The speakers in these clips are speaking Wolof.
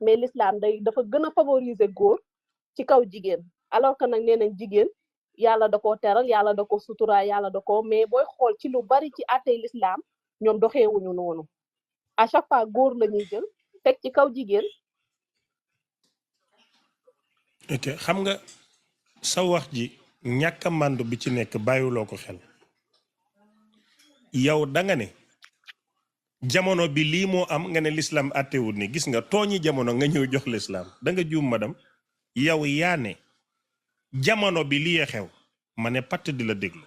mais l'islam dafa gën a favoriser góor ci kaw jigéen alors que nag nee nañ jigéen yàlla da koo teral yàlla da ko sutura yàlla da ko mais booy xool ci lu bari ci àttey l'islam ñoom doxeewuñu noonu à chaque fois góor la ñuy jël teg ci kaw jigéen. ok xam nga sa wax ji ñàkk a màndu bi ci nekk bàyyiwuloo ko xel yow da nga ne jamono bi lii moo am nga ne l'islam àttewul ni gis nga tooñi jamono nga ñëw jox l'islam da nga juum madam yow yaa ne jamono bi lii xew ma ne patt di la déglu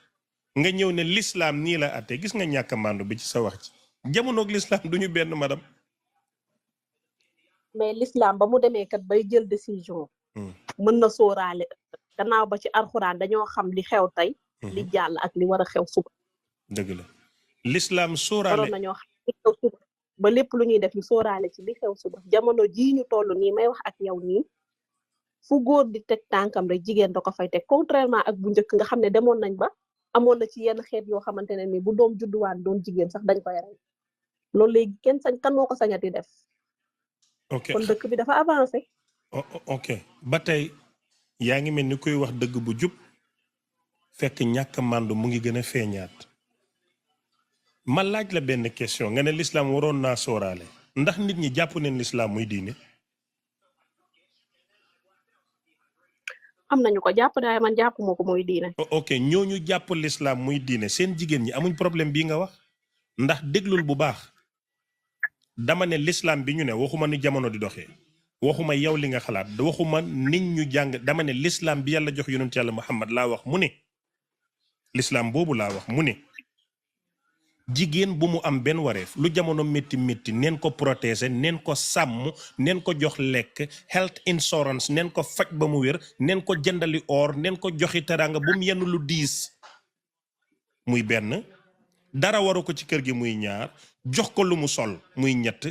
nga ñëw ne l'islam nii la àtte gis nga ñàkk a màndu bi ci sa wax ci jamonoog l'islam duñu benn madam. mais l'islam ba mu demee kat bay jël décision. mën na sóoraale gannaaw ba ci alxuraan dañoo xam li xew tey. li jàll ak li war a xew suba. dëgg la l'islam sóoraale waroon nañoo xam li xew suba ba lépp lu ñuy def ñu sóoraale ci li xew suba jamono jii ñu toll nii may wax ak yow nii fu góor di teg tànkam rek jigéen da ko fay teg contrairement ak bu njëkk nga xam ne demoon nañ ba amoon na ci yenn xeet yoo xamante ne ni bu doom judduwaan doon jigéen sax dañ koy rey loolu léegi kenn sañ kan moo ko sañati def. ok kon dëkk bi dafa avancé. ok ba tey yaa ngi mel ni kuy wax dëgg bu jub fekk ñàkk màndu mu ngi gën a feeñaat ma laaj la benn question nga ne l'islam waroon naa sóoraale ndax nit ñi jàpp neen l'islam muy diine. am nañu ko jàpp daay man jàppuma ko muy diine. ok ñooñu jàpp l'islam muy diine seen jigéen ñi amuñ problème bii nga wax ndax déglul bu baax dama ne l'islam bi ñu ne waxuma ni jamono di doxee waxuma yow li nga xalaat waxuma nit ñu jàng dama ne l'islam bi yàlla jox yonent yàlla Muhammad laa wax mu ne l'islam boobu laa wax mu ne jigéen bu mu am benn wareef lu jamono métti métti neen ko protéger neen ko sàmm neen ko jox lekk health insurance neen ko faj ba mu wér neen ko jëndali or neen ko joxi teraanga bu mu yenn lu diis muy benn dara waru ko ci kër gi muy ñaar jox ko lu mu sol muy ñett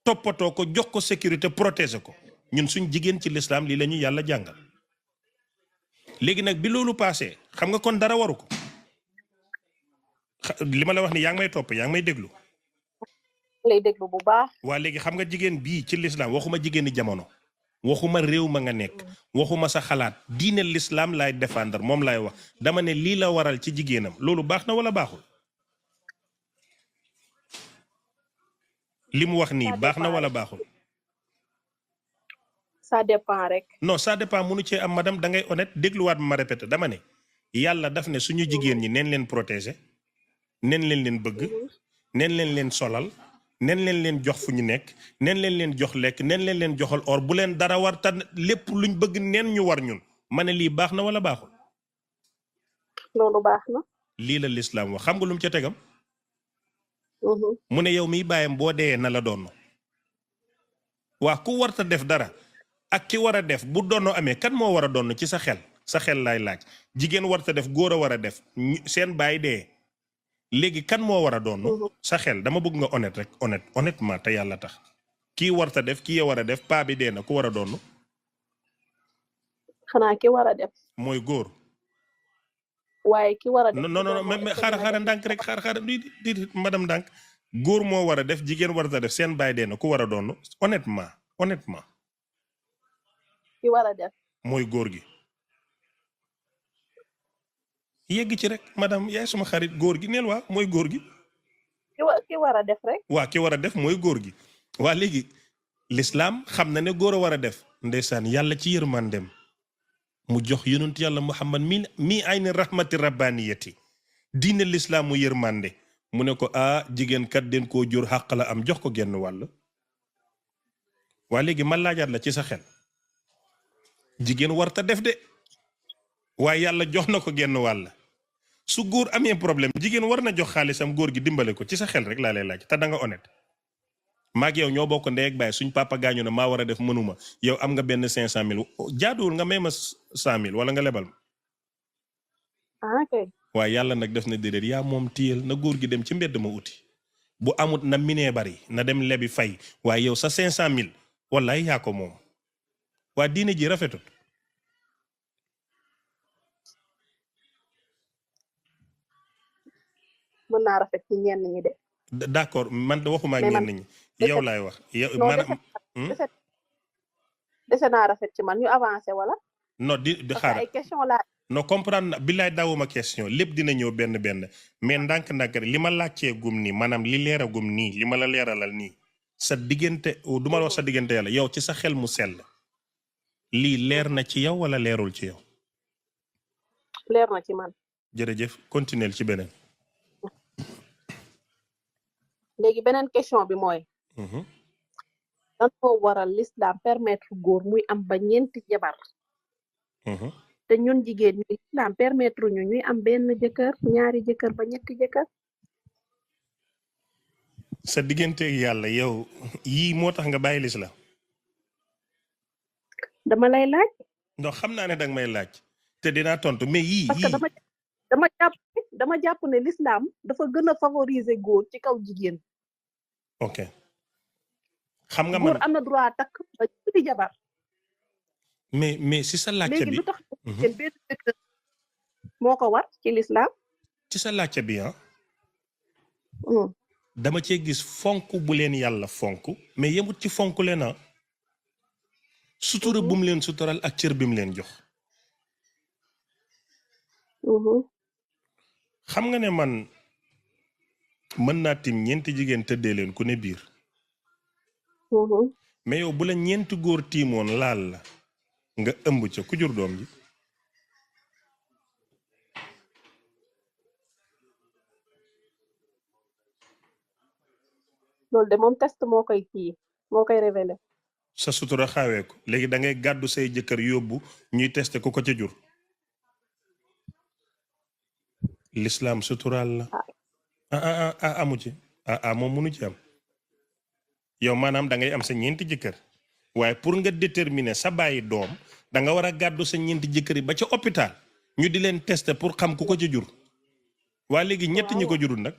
toppatoo ko jox ko sécurité protéger ko ñun suñ jigéen ci l'islam lii la ñu yàlla jàngal léegi nag bi loolu passé xam nga kon dara waru ko li ma la wax ni yaa ngi may topp yaa ngi may déglu. lay déglu bu baax. waa léegi xam nga jigéen bii ci l'islam waxuma jigéeni jamono waxuma réew ma nga nekk waxuma sa xalaat diine l'islam laay défendre moom laay wax dama ne lii la waral ci jigéenam loolu baax na wala baaxul. li mu wax nii baax na wala baaxul. ça dépend rek. non ça dépend mënu cee am madame da ngay honnête dégluwaat ma répété dama ne yàlla daf ne suñu jigéen ñi neen leen protéger neen leen bëgg neen leen solal neen leen jox fu ñu nekk neen leen jox lekk neen leen joxal or bu leen dara war ta lépp luñ bëgg neen ñu war ñun ma ne lii baax na wala baaxul. loolu baax na. lii la l'islam wax xam nga lu mu ca tegam. mu ne yow miy bàyyam boo dee na la doon waa ku warta def dara ak ki war a def bu doonoo amee kan moo war a doon ci sa xel laay laaj jigéen warta def góor a war a def seen baay dee léegi kan moo war a doon sa xel dama bëgg nga honnête rek honnêtement te yàlla tax kii warta def kii war a def paa bi dee na ku war a doon. xanaa ki war a def. mooy góor. waaye ki war a def. non mais xaaral ndànk rek xaaral di madame ndànk góor moo war a def jigéen warta def seen baay dee na ku war a doon honnêtement. ki war a def. mooy góor gi. yegg ci rek madame yaay suma xarit góor gi neel waa mooy góor gi. ki war a def rek. waa ki war a def mooy góor gi. waa léegi l'islam xam na ne góor a war a def ndeysaan yàlla ci yërmandem mu jox yonent yàlla Muhammad mi ayni rahmati rabbaniyati diine l'islam mu yërmande mu ne ko jigéen kat den koo jur xàq la am jox ko genn wàll. waa léegi ma laajaat la ci sa xel jigéen warta def de waaye yàlla jox na ko genn wàll su góor amee problème jigéen war na jox xaalisam góor gi dimbale ko ci sa xel rek laa lay laaj te da nga honnête maag yow ñoo bokk ndey ak baay suñ papa gaañu na maa war a def mënuma yow am nga benn 500000 jaaduwul nga may ma 100000 wala nga lebal ma. ok. waaye yàlla nag def na déedéet yaa moom téyel na góor gi dem ci mbedd ma uti bu amut na minee bari na dem lebi fay waaye yow sa 500000 wallaay yaa ko moom waa diine ji rafetut. mën naa rafet ci ñenn ñi de. d'accord man waxuma ak ñenn ñi yow laay wax yow maanaam dese naa rafet ci man ñu avancé wala. non di parce que xaar ay question laa. non comprendre na billaay daawuma question lépp dina ñëw benn benn mais ndànk-ndànk rek li ma laajtee gum nii maanaam li leera gum nii li ma la leeralal nii sa diggante du ma la wax sa diggante yàlla yow ci sa xel mu sell lii leer na ci yow wala leerul ci yow. leer na ci man. jërëjëf continuer ci beneen. léegi beneen question bi mooy. lan moo waral l'islam permettre góor muy am ba ñeenti jabar. te ñun jigéen ñi l'islam permettre ñu ñuy am benn jëkkër ñaari jëkkër ba ñetti jëkkër. sa digganteeg yàlla yow yii moo tax nga bàyyi l'islam. dama lay laaj. non xam naa ne danga may laaj te dinaa tontu mais yii parce que dama jàpp ne l'islam dafa gën a favoriser góor ci kaw jigéen. ok xam nga man góor am na droit takk ba ñetti jabar. mais si sa laajte bi léegi lu tax jigéen benn jëkkër moo ko war ci l'islam. ci sa laajte bi dama cee gis fonk bu leen yàlla fonk mais yemut ci fonk leen sutura bu mu leen sutural ak cër bi mu leen jox. xam nga ne man mën naa tim ñeenti jigéen tëddee leen ku ne biir. mais yow bu la ñeenti góor tiimoon laal la nga ëmb ca ku jur doom ji. loolu de moom test moo koy kii moo koy révélé. sa sutura xawee ko léegi da ngay gàddu say jëkkër yóbbu ñuy testé ku ko ca jur. l'islam suturaal la. amu ci moom munu ci am. yow maanaam da ngay am sa ñeenti jëkkër waaye pour nga déterminer sa bàyyi doom da nga war a gàddu sa ñeenti jëkkër yi ba ca hôpital ñu di leen tester pour xam ku ko ca jur. waa léegi ñett ñi ko jurul nag.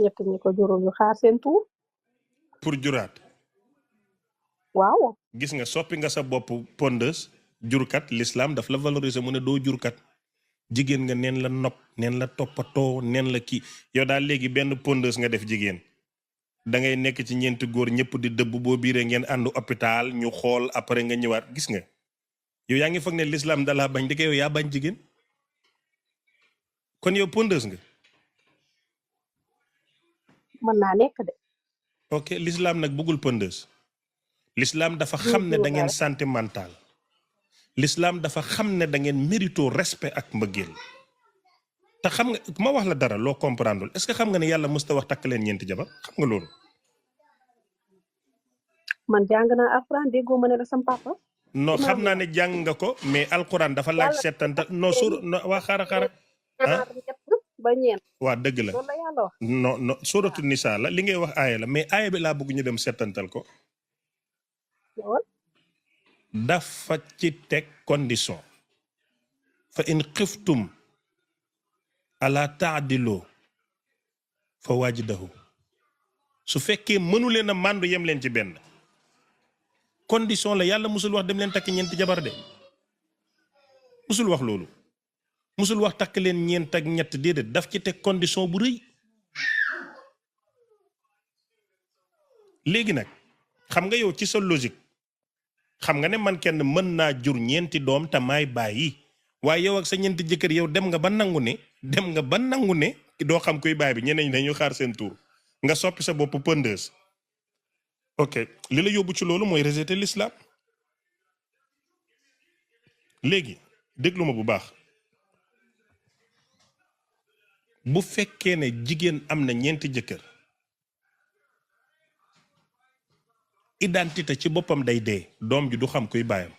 ñett ñi ko jurul ñu xaar seen tuur. pour juraat. waaw. gis nga soppi nga sa bopp pondeuse jurkat l'islam daf la valoriser mu ne doo jurkat jigéen nga neen la nopp neen la toppatoo neen la kii yow daal léegi benn pondeuse nga def jigéen da ngay nekk ci ñeenti góor ñëpp di dëbb boo biiree ngeen àndu hôpital ñu xool après nga ñëwaat gis nga yow yaa ngi foog ne l'islam dalaa bañ di ko yow yaa bañ jigéen kon yow pondeuse nga. mën naa nekk de. ok l'islam nag bëggul pondeuse. l'islam dafa xam ne da ngeen sentimental. l'islam dafa xam ne da ngeen mérito respect ak mbëggeel te xam nga ma wax la dara loo comprendre est-ce que xam nga ne yàlla mësta wax takk leen ñeenti jabar xam nga loolu. man jàng naa alxuraan déggoo ma ne la sam papa. non xam naa ne jàng nga ko mais alxuraan dafa laaj seetantal non sur waa xara ba ñeent. waa dëgg la loolu la yàlla wax. non suratu Nisaa la li ngay wax aaya la mais aaya bi laa bëgg ñu dem seetantal ko. dafa ci teg condition fa in xiftum ala taadiloo fa waajidahu su fekkee mënu leen a màndu yem leen ci benn condition la yàlla musul wax dem leen takk ñeenti jabar de musul wax loolu musul wax takk leen ñeent ak ñett déedéet daf ci teg condition bu rëy. léegi nag xam nga yow ci sa logique xam nga ne man kenn mën naa jur ñeenti doom te maay bàyyi waaye yow ak sa ñeenti jëkkër yow dem nga ba nangu ne doo xam kuy baay bi ñeneen ñi dañu xaar seen tour nga soppi sa bopp pondeuse. ok li la yóbbu ci loolu mooy rejeter l'islam. léegi déglu ma bu baax bu fekkee ne jigéen am na ñeenti jëkkër identité ci boppam day dee doom ji du xam kuy baayam.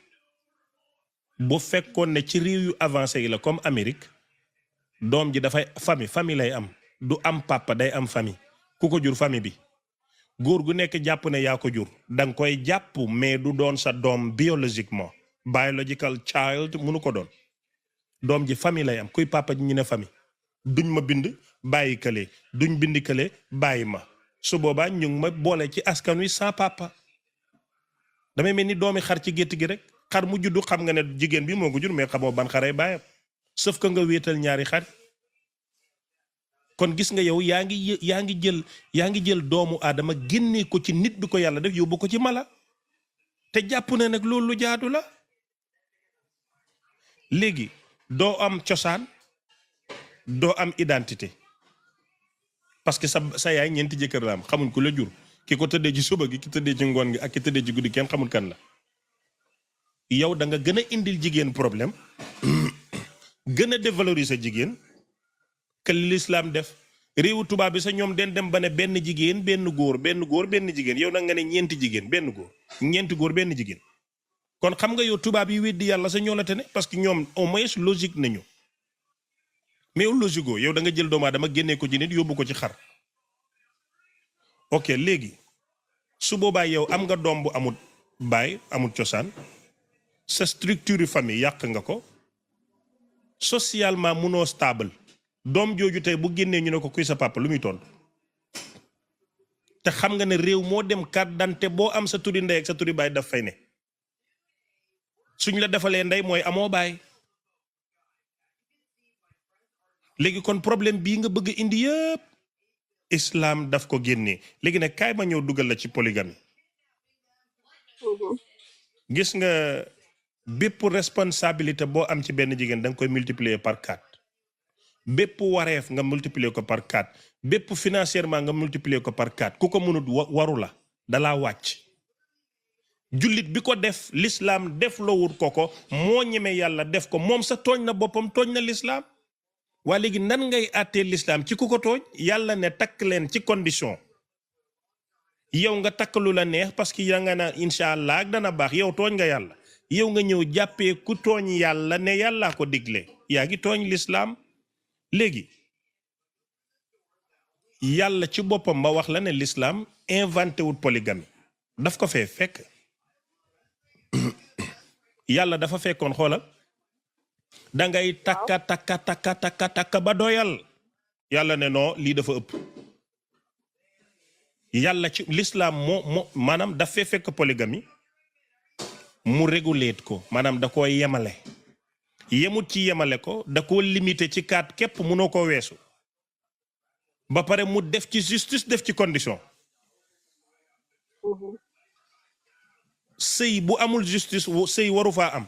bu fekkoon ne ci réew yu avancé yi la comme Amérique doom ji dafay famille lay am du am papa day am famille ku ko jur famille bi góor gu nekk jàpp ne yaa ko jur danga koy jàpp mais du doon sa doom biologiquement biological child mënu ko doon doom ji famille lay am kuy papa ji ñu ne famille duñ ma bind bàyyi kële duñ bind kële bàyyi ma su boobaa ñu ngi ma boole ci askan wi sans papa damay mel ni doomi xar ci gétt gi rek xar mu juddu xam nga ne jigéen bi moo ko jur mais xamoo ban xaray bàyyam sauf que nga wéetal ñaari xar kon gis nga yow yaa ngi jël doomu aadama génnee ko ci nit bi ko yàlla def yóbbu ko ci mala te jàpp na nag loolu lu jaadu la léegi doo am cosaan doo am identité parce que sa yaay ñeenti jëkkër la am xamuñ ku la jur ki ko tëddee ci suba gi ki tëddee ci ngoon gi ak ki tëddee ci guddi kenn xamul kan la yow da nga gën a indil jigéen problème gën a dévaloriser jigéen que l'islam def réewu tubaab bi sa ñoom den dem ba ne benn jigéen benn góor benn jigéen yow nag nga ne ñeenti jigéen benn góor ñeenti góor benn jigéen kon xam nga yow tubaab yi weddi yàlla sa ñoo la tane parce que ñoom au moins logique nañu mais yow logique yow da nga jël doomu aadama génnee ko ci nit yóbbu ko ci xar ok léegi su boobaa yow am nga doom bu amul baay amul cosaan sa structure famille yàq nga ko socialement munoo stable doom jooju tey bu génnee ñu ne ko kuy sa papa lu muy tontu te xam nga ne réew moo dem carte d'identité boo am sa turi ndey ak sa turi baay daf fay ne suñ la defalee ndey mooy amoo baay léegi kon problème bii nga bëgg indi yëpp islam daf ko génnee léegi nag kaay ma ñëw dugal la ci polygamie gis nga bépp responsabilité boo am ci benn jigéen da nga koy multiplier par 4 bépp wareef nga multiplier ko par 4 bépp financièrement nga multiplier ko par 4 ku ko mënut waru la dalaa wàcc jullit bi ko def l'islam def lowut ko moo ñeme yàlla def ko moom sa tooñ na boppam tooñ na l'islam waa léegi nan ngay àttee l'islam ci ku ko tooñ yàlla ne takk leen ci condition yow nga takk lu la neex parce que yaa nga naan incha allah ak dana baax yow tooñ nga yàlla yow nga ñëw jàppee ku tooñ yàlla ne yàllaa ko digle yaa ngi tooñ l'islam léegi yàlla ci boppam ba wax la ne l'islam inventé wut polygamie daf ko fee fekk yàlla dafa fekkoon xoolal dangay takka ba doyal yàlla ne non lii dafa ëpp yàlla ci l'islam moo maanaam daf fee fekk polygamie mu réguler ko maanaam da koo yemale yemut ci yemale ko da koo limité ci 4 képp mënoo ko weesu ba pare mu def ci justice def ci condition sëy bu amul justice sëy waru faa am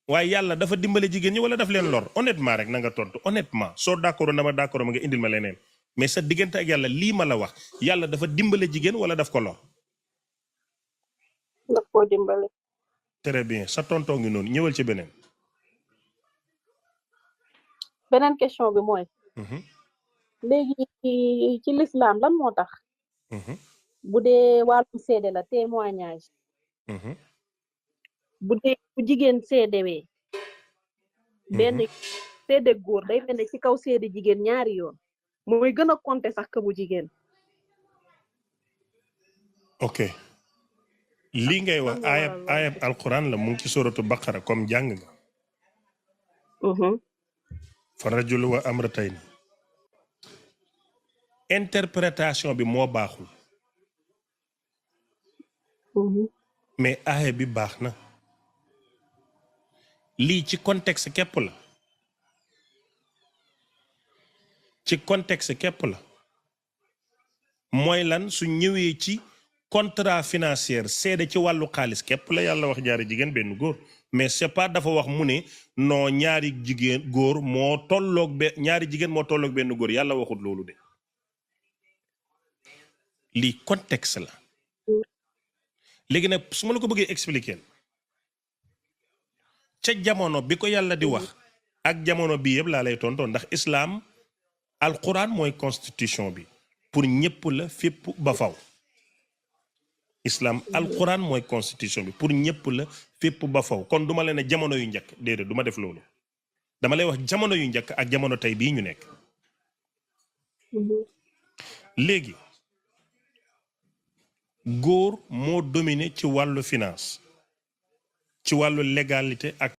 waaye yàlla dafa dimbale jigéen ñi wala daf leen lor honnêtement rek na nga tontu honnêtement soo d'accord na ma d'accord ma nga indil ma leneen mais sa diggante ak yàlla lii ma la wax yàlla dafa dimbale jigéen wala daf ko lor. daf koo dimbale. très bien sa tontoo ngi noonu ñëwal ci beneen. beneen question bi mooy. léegi ci l'islam lan moo tax. bu dee wàllum seede la témoignage. bu dee bu jigéen seedewee. benn seede góor day mel ne ci kaw seede jigéen ñaari yoon. mooy gën a compter sax ka bu jigéen. ok lii ngay wax ayab alquran la mu ngi ci suratu baqara comme jàng nga. fa rajul wa amratayni interprétation bi moo baaxul. mais aaya bi baax na. lii ci contexte képp la. ci contexte képp la. mooy lan su ñëwee ci contrat financier seede ci wàllu xaalis képp la yàlla wax ñaari jigéen benn góor mais c'est pas dafa wax mu ne non ñaari jigéen góor moo tolloog ñaari jigéen moo tolloog benn góor yàlla waxut loolu de. lii contexte la. léegi nag su ma la ko bëggee expliquer ca jamono bi ko yàlla di wax ak jamono bii yëpp laa lay tontoon ndax islam alquran mooy constitution bi pour ñëpp la fépp ba faw. islam alquran mooy constitution bi pour ñëpp la fépp ba faw kon duma leen ne jamono yu njëkk déedéet duma def loolu dama lay wax jamono yu njëkk ak jamono tey bii ñu nekk. léegi góor moo dominé ci wàllu finance ci wàllu légalité ak